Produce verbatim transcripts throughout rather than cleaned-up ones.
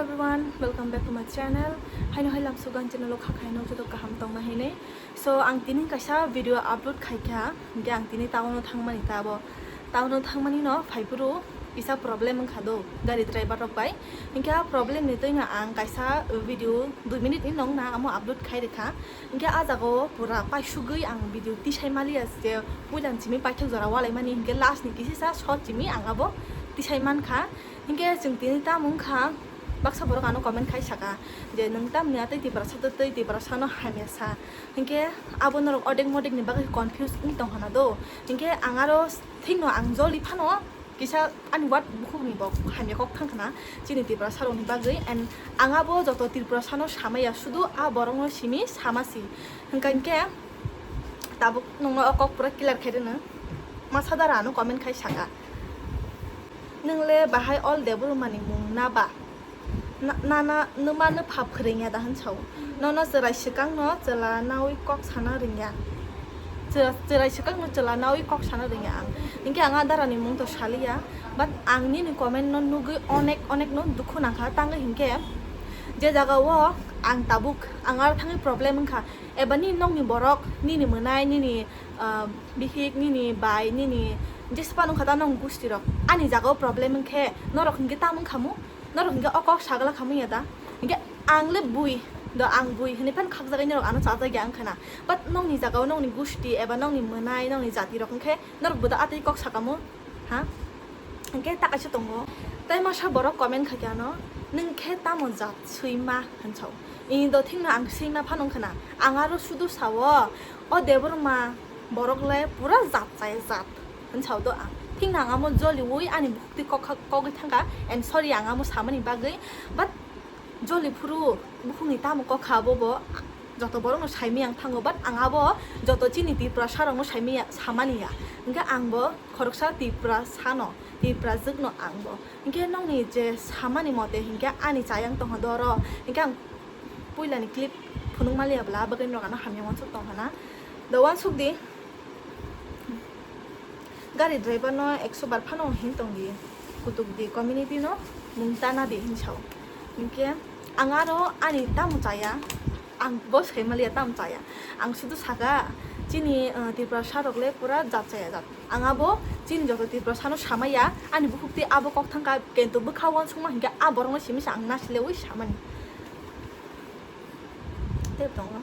Everyone, welcome back to my channel. Haino hai lamsugan channel o khakhaino joto kaham tongma hinwi. So ang tini kaisa video upload khaikha, hingke ang tini town o thangmani tabo. Town o thangmani no phaiphuru kisa problem wngkha do gari driver rok bai. Hingke a problem ni twino ang kaisa video dui minute ni nong na amo upload khai rikha. Hingke a jaga o pura paisugwi ang video tisai maliya je puila ni simi paithak jora walaimani hingke last ni kisisa shot simi ang abo tisai mankha. Hingke chwng tini tamo wngkha, baksa borok ano comment khai saka je nwng tamni atwi Tiprasa twi Tiprasano hamya sa. Hingke abo norok odek modek ni bagwi confuse wng tong hana do. Hingke ang aro thikno ang joli phano kisa ani word bukhukni bo hamya kok thang khna chini Tiprasa rokni bagwi, and ang abo joto Tiprasano samaya sudu a borokno simi sama si. Hingka hingke tabuk nongno o kok pura clear khai rwno. Masa dara ano comment khai saka. Nwng le bahai ol Debbarma ni mung na ba? Na, na, na, nwma no phap khwrwngya da hwn sao. Nono chwrai swkang no chwla nawi kok sana rwngya. Chwra-, chwrai swkang no chwla nawi kok sana rwngya ang. Hinkhe ang a dara ni mung to saliya. But ang nini comment no nugwi onek, onek no dukhu nangkha. Tangwi hinkhe je jaga o ang tabuk ang ar thangwi problem wngkha. Eba ni nokni borok, nini mwnai, nini, ah, bihik, nini bai, nini jesa phano wngkha ta nong gusti rok. Ani jaga o problem wngkhe norok hinkhe tamo wngkha mu? Norok hinkhe o kok sagala khamu ya da? Hinkhe ang le bui, do ang bui hinwi phano khakjagwi norok ano chajagya wngkha na. But nokni jaga o nokni gusti eba nokni mwnai, nokni jati rok wngkhe norok bo da atwi kok sakamu? Ha? Hinkhe ta kaisa tongo. Tai masa borok comment khaikhe ano, "Nwng khe tamo jat swima?" hwn sao. Ini do thikno ang swima phano wngkha na. Ang aro sudu sao, "O Debbarma borok le pura jat chaya jat," hwn sao do ang. Thikno ang amo joliui ani bukhuk twi kok kha-, kogwi thangkha. And sorry ang amo samani bagwi. But joli phuru bukhukni tamo kok kha abo bo joto borokno saimaya ang thango, but ang abo joto chini Tiprasa rokno saimaya, samani ya. Hinkhe ang bo khoroksa Tiprasano, Tiprajwkno ang bo. Hinkhe nokni je samani mote hinkhe ani chayang tongkha doro, hinkhe ang puilani clip phunuk maliya bwla, abagwi norok ano hamya uansuk tongkha na. Do uansuk di. Gari driver no ekso bar phano hin tong di, kutuk di, community no mung tana di hin sao. Hinkhe ang aro ani tamo chaya, ang bo sai maliya tamo chaya. Ang sudu saka chini, uh, Tiprasa rok le pura jat chaya jat. Ang abo chini joto Tiprasa no samaya, ani bukhuk twi abo kok thangkha, kento bwkha uansukma hinkhe a borok no simi sa ang nasileui samani. Tei tongo.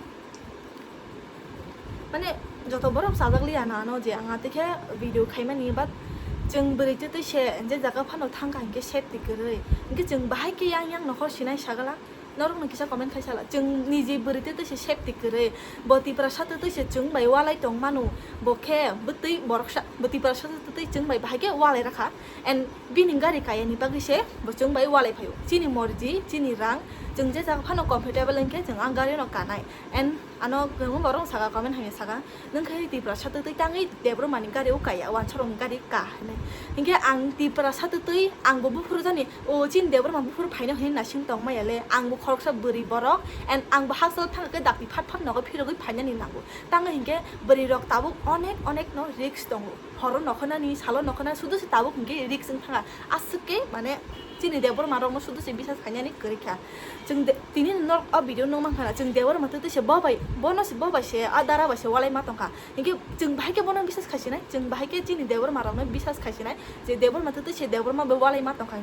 Mane joto borok chajak liya na ano je ang atekhe video khaimani, but chwng bwrwi twi twi se je jaga phano thangkha hinkhe safety kwrwi. Hinkhe chwng bahai khe yang yang nokhor sinai sagala. Norokno kisa comment khai sala. Chwng niji bwrwi twi twi se safety kwrwi. Bo Tiprasa twi twi se chwng bai walai tong manu. Bo khe bwtwi borok sa, bo Tiprasa twi twi chwng bai bahai khe walai rakha. And bini gari kaya ni bagwi se bo chwng bai walai phaio. Chini morji, chini rang, chwng je jaga phano comfortable hinkhe chwng ang gari no kanai. And ano kwbangma borok saka comment hai saka, "Nwng khe Tiprasa twi twi tangwi Debbarma ni gari o kaya, uansarok ni gari ka," hinwi. Hinkhe ang Tiprasa twi twi ang bo buphuru jani, o chini Debbarma buphuru phaino hinwi nasing tong maya le, ang bo khoroksa bwrwi borok, and ang bo hakchal thangkhe dakti phat phat nogo phirogwi phainani nango. Tangwi hinkhe bwrwi rok tabuk onek onek no risk tongo. Horo nokhanani, salo nokhanani, sudu se tabuk hinkhe risk wng thanga. Aswk khe mane chini Debbarma rokno sudu se bisas khainani kwrwi kha. Chwng de-, tini norok o video nukmankha na, chwng Debbarma twi twi se bo bai, bono se, bo bai se, a dara bai se walai ma tongkha. Hinkhe chwng bahai khe bono bisas khaisinai, chwng bahai khe chini Debbarma rokno bisas khaisinai, je Debbarma twi twi se Debbarma bai walai ma tongkha.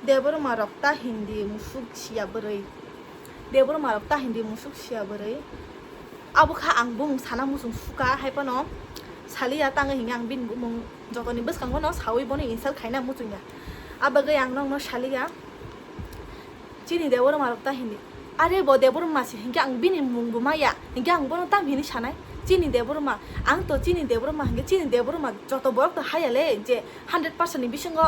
Debbarma rok ta hindi musuk sia bwrwi. Debbarma rok ta hindi musuk sia bwrwi. Abo kha ang bumung sana muchung suka, hai phano saliya tangwi hinkhe ang bini bumung jotoni bwskango no sawi bono insult khaina muchungya. Abagwi ang nokno saliya. Chini Debbarma rok ta hindi. Are bo Debbarma se hinkhe ang bini mung bo maya. Hinkhe ang bono tam hini sanai. Chini Debbarma. Ang to chini Debbarma hinkhe chini Debbarma joto borok to haya le je hundred percent ni bisingo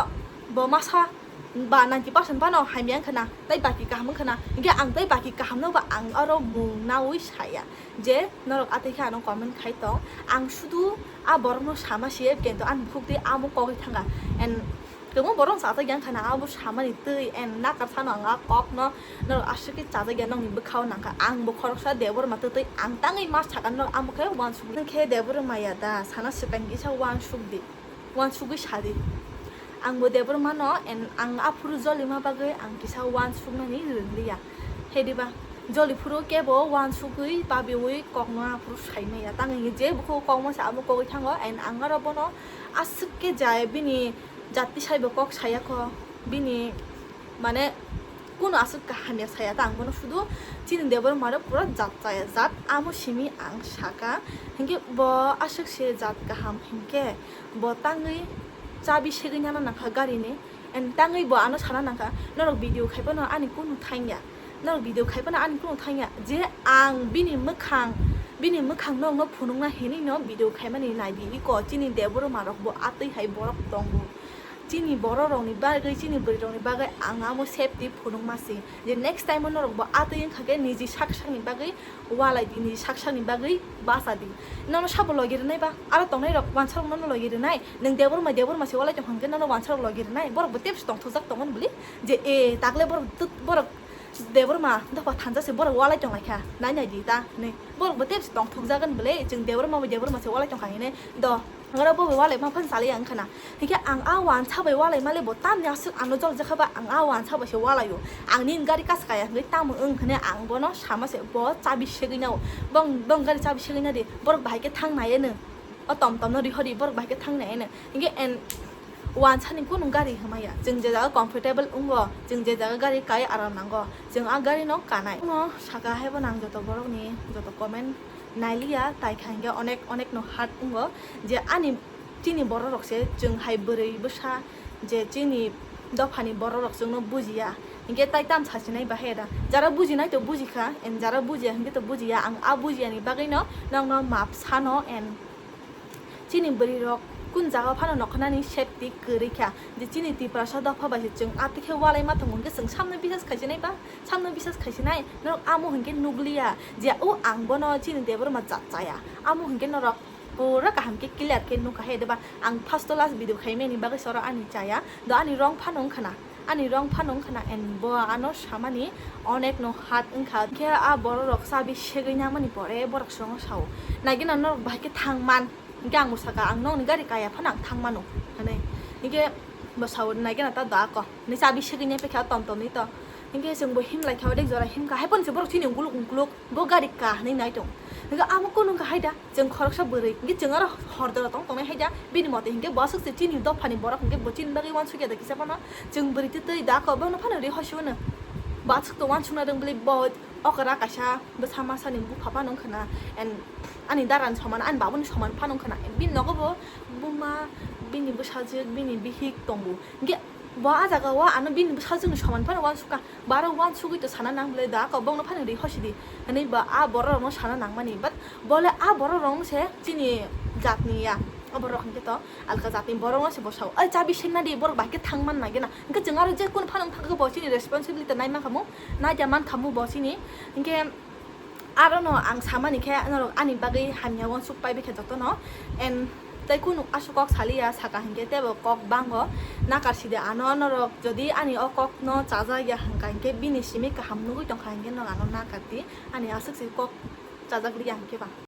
bo masa ba ninety percent phano hamya wngkha na, tei baki kaham wngkha na, hinkhe ang tei baki kahamno ba ang oro mung naui saya je norok atwi khe ano comment khai tong, ang sudu a borokno sama siye, kento ani bukhuk twi amo kogwi thangkha, and kwbangma borok chajak ya wngkha na abo samani twi, and nakar sano ang a kokno norok aswk khe chajak ya nokni bwkhao nangkha, ang bo khoroksa Debbarma twi twi ang tangwi ma sakha norok amo khe uansuk khe Debbarma ya da sana swkang kisa uansuk di. Uansugwi sadi. Ang bo Debbarma no, and ang aphuru jolima bagwi ang kisa uansuknani rwngliya. Hediba joli phuru kebo uansugwi babiwi kokno aphuru saimaya. Tang hinwi je bukhuk kokma se abo kogwi thango, and ang aro bono aswk khe jai bini jati saibo kok saya kho, bini mane kunu aswk kaham ya saya ta, ang bono sudu chini Debbarma rok pura jat chaya jat amo simi ang saka. Hinkhe bo aswk se jat kaham hinkhe bo tangwi chabi segwi nana nangkha gari ni, and tangwi bo ano sana nangkha, norok video khai phano ani kunu thangya, norok video khai phano ani kunu thangya, je ang bini mwkhang, bini mwkhang norokno phunukna hinwi no video khaimani naidi iko chini Debbarma rok bo atwi hai borok tongo. Chini borok rokni bagwi, chini bwrwi rokni bagwi ang amo safety phunukma se, je next time o norok bo atwi wngkha khe niji sak sakni bagwi walai di, niji sak sakni bagwi basa di. Nono sabo logi rwnai ba, aro tongnai rok wansa rok nono logi rwnai, nwng Debbarma, Debbarma se walai tongkha hwnkhe nono wansa rok logi rwnai, borok bo tebse tongthokjak tongo bwle, je e takle borok tut-, borok Debbarma dopha thansa se borok walai tonglaikha, nai nai di ta hinwi. Borok bo tebse tongthokjagani bwle, chwng Debbarma bai Debbarma se walai tongkha hinwi do. Oro bo bai walai ma phan chali ang khana. Hinkhe ang a wansa bai walai male bo tamni aswk ano jol jakha ba ang a wansa bai se walai o. Ang nini gari kasa kaya hwnkhe tamo wng hinwi ang bono sama se bo chabi segwi nao. Bong, bong gari chabi segwi nadi. Borok bahai khe thang nai eno. O tom tom no rihori borok bahai khe thang nai eno. Hinkhe en wansani kunu gari hwnmaya. Chwng je jaga comfortable wngo, chwng je jaga gari kai aram nango, chwng a gari no kanai. Bono saka hai bo nang joto borok ni joto comment nailiya, tai kha hinkhe onek onek no hard wngo je ani chini borok rok se chwng hai bwrwi bwsa je chini dopha ni borok rok chwngno bujiya. Hinkhe tai tam sasinai bahai da. Jara bujinai to bujikha, and jara bujiya hinkhe to bujiya. Ang a bujiya ni bagwi no nokno map sano, and chini bwrwi rok kun jaga phano nokhanani safety kwrwi kha. Je chini Tiprasa dopha bai se chwng atwi khe walai ma tongo, hinkhe chwng samno bisas khaisinai ba, samno bisas khaisinai norok amo hinkhe nukliya je o ang bono chini Debbarma jat chaya, amo hinkhe norok pura kaham khe clear khe nukha he deba. Ang first to last video khaimani bagwi soro ani chaya do, ani rong phano wngkhana. Ani rong phano wngkhana, and bo ano samani onek no hard wngkha. Hinkhe a borok rok chabi segwi nangmani pore borok songo sao, naigena norok bahai khe thangman. Hinkhe ang bo saka, ang nokni gari kaya phano ang thangmano hinwi. Hinkhe bo sao, naigena ta do ako hinwi chabi segwi nai paikha tom tom ni to. Hinkhe chwng bo himlai kha, odek jora himkha, hai phano se borok chini ungkuluk ungkuluk bo gari ka hinwi nai tongo. Hinkhe amo kunu wngkha hai da. Chwng khoroksa bwrwi, hinkhe chwng aro hor jora tong tongnai hai da, bini mote hinkhe bo aswk se chini dophani borok hinkhe bo chini bagwi uansukya da kisa phano, chwng bwrwi twi twi da kok bono phano ri hosi hwno. Bo aswk to uansukna rwng bwlwi bo okra kaisa bwsa masani bupha phano wngkhana, and ani dara ni soman, ani babuni soman phano wngkhana, bini nogo bo buma, bini bwsajwk, bini bihik tongo, hinkhe bo a jaga o ano bini bwsajwk ni soman phano uansukha. Baro uansugwi to sana nang bwle da, kok bokno phano ri hosi di hinwi ba a borok rokno sana nangmani, but bole a borok rokno se chini jatni ya, a borok hinkhe to alka jatni borok no se bosao, "Oi, chabi sengna di, borok bahai khe thang man nai gena." Hinkhe chwng aro je kunu phano wngkha khe bo chini responsibility nai mankha mu, nai ya mankha mu bo chini. Hinkhe aro no ang samani khe norok ani bagwi hamya uansuk pai bikha jotono, and tei kunu aswk kok saliya saka hinkhe teibo kok bango nakar sidi ano norok, jodi ani o kok no chajak ya hwnkha hinkhe bini simi kaham nugwi tongkha hinkhe norok ano nakar di, ani aswk se kok chajak liya hinkhe ba.